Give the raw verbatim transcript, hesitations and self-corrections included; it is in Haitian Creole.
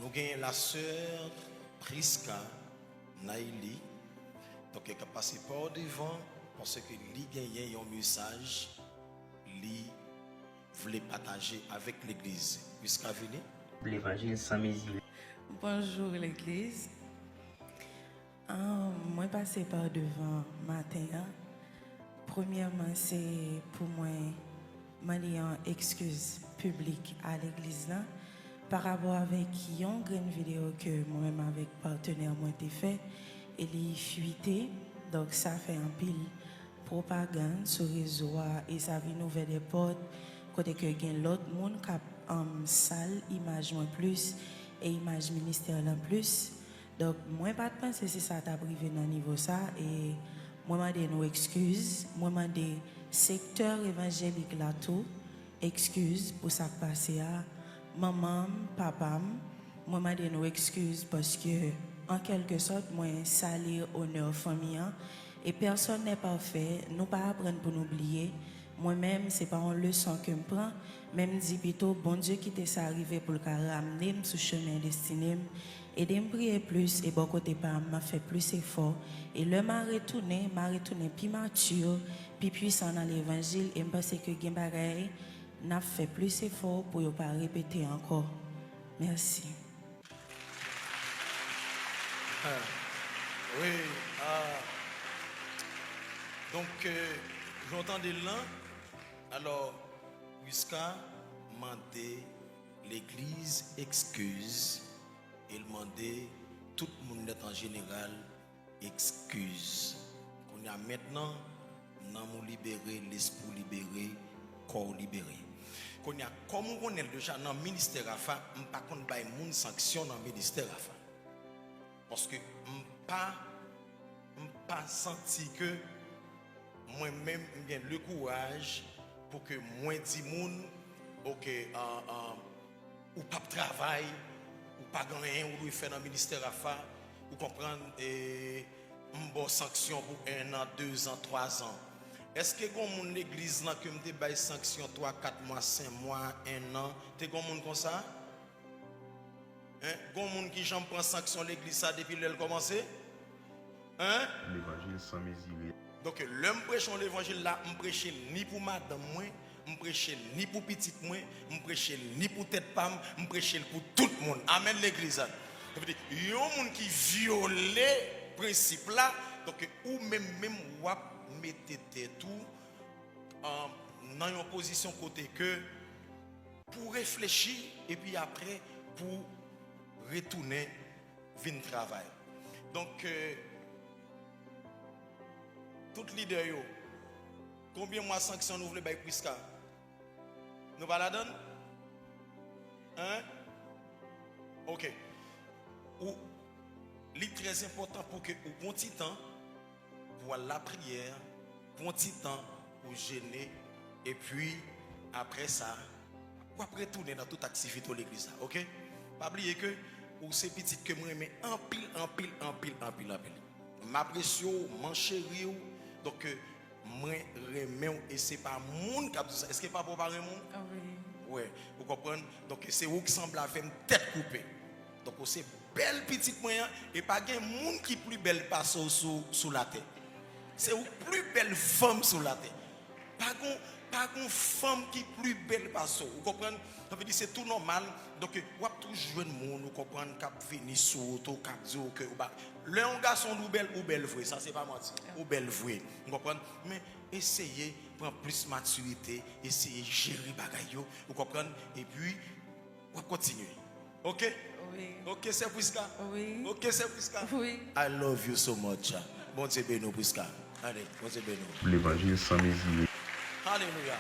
Nou genyen la sè Prisca Naïli, donk, k ap pase pa w devan, paske li genyen yon mesaj li vle pataje avèk legliz. Prisca, vini. Levanjil san mezi. Bonjou, legliz. Ah, mwen pase pa devan maten an. Premyèman, se pou mwen mande yon ekskiz piblik a legliz la pa rapò avèk yon grenn videyo ke mwen menm avèk patnè mwen te fè, e li fwite. Donk, sa fè anpil pwopagann sou rezo a, e sa vin ouvè de pòt kote ke gen lòt moun k ap, um, sal imaj mwen plis e imaj ministè lan plis. Donk, mwen pa t panse se sa t ap rive nan nivo sa, e mwen mande nou ekskiz. Mwen mande sektè evanjelik la tou ekskiz pou sa k pase a. Manman m, papa m, mwen mande nou ekskiz paske, an kèlke sòt, mwen sali onè fanmi an. E pèsòn nè pafè, nou pa aprann pou nou bliye. Mwen menm, se pa yon leson ke m pran, men m di pito, Bondye kite sa rive pou l ka ramne m sou chemen destine m. Ede m priye plis, e bò kote pa m, m ap fè plis efò. E lè m a retounen, m a retounen pi mati, pi pwisan nan levanjil, e m panse ke gen bagay n ap fè plis efò pou yo pa repete ankò. Mèsi. Wi, ah, donk, euh, jan w tande l lan, alò, Prisca mande legliz ekskiz, e l mande tout moun nèt an jeneral ekskiz. Kounye a mentnan, nanm ou libere, lespri w libere, kò w libere. Kounye a, kòm ou konnen l deja, nan ministè Rafa, m pa konn bay moun sanksyon nan ministè Rafa. Paske m pa, m pa santi ke mwen menm, m gen le kouraj pou ke mwen di moun, oke, ah, ah, ou p ap travay, ou pa gen anyen ou dwe fè nan ministè Rafa, ou konprann, e m ba w sanksyon pou en an, dezan, twazan. Èske gen yon moun legliz lan ke m te bay sanksyon twa, kat mwa, senk mwa, en an? Te gen yon moun konsa? Hein? Gen yon moun ki janm pran sanksyon legliz sa depi lè l kòmanse? Hein? Levanjil san mezire. Donk, lè m preche yon levanjil la, m preche l ni pou madanm mwen, m preche l ni pou pitit mwen, m preche l ni pou tèt pa m, m preche l pou tout moun. Amèn, legliz la. Sa vle di, yon moun ki vyole prensip la, donk, ou menm menm w ap mete tèt ou, euh, nan yon pozisyon kote ke pou reflechi, epi apre pou retounen vin travay. Donk, euh, tout lidè yo, konbyen mwa sanksyon nou vle bay Prisca? Nou pa ladann? Hein? Oke. Ou, li trè enpòtan pou ke ou pran ti tan pou al lapriyè, pran ti tan pou jene, epi apre sa, w ap retounen nan tout aktivite w legliz la, oke? Pa bliye ke ou se pitit ke m renmen anpil, anpil, anpil, anpil, anpil. M apresye w, m cheri w, donk, mwen renmen w e se pa moun k ap di sa. Èske papa w pa renmen w? Wi. Wi, ou konprann? Donk, se ou k sanble avè m tèt koupe. Donk, ou se bèl pitit mwen an, e pa gen moun ki pli bèl pase w sou, sou latè. Se ou k pli bèl fanm sou latè. Pa gon, pa gon fanm ki pli bèl pase w. Ou konprann? Sa vle di se tou nòmal. Donk, w ap toujou jwenn moun, ou konprann, k ap vini sou woto, k ap di w ke ou pa. Lè yon gason di w bèl, ou bèl vre. Sa se pa manti. Ou bèl vre. Ou konprann? Men eseye pran plis matirite, eseye jere bagay yo. Ou konprann? Epi, w ap kontinye. Oke? Wi. Oke, sè Prisca? Wi. Oke, sè Prisca? Wi. I love you so much. Bondye beni w, Prisca. Ale, Bondye beni w. Levanjil san mezire. Alelouya.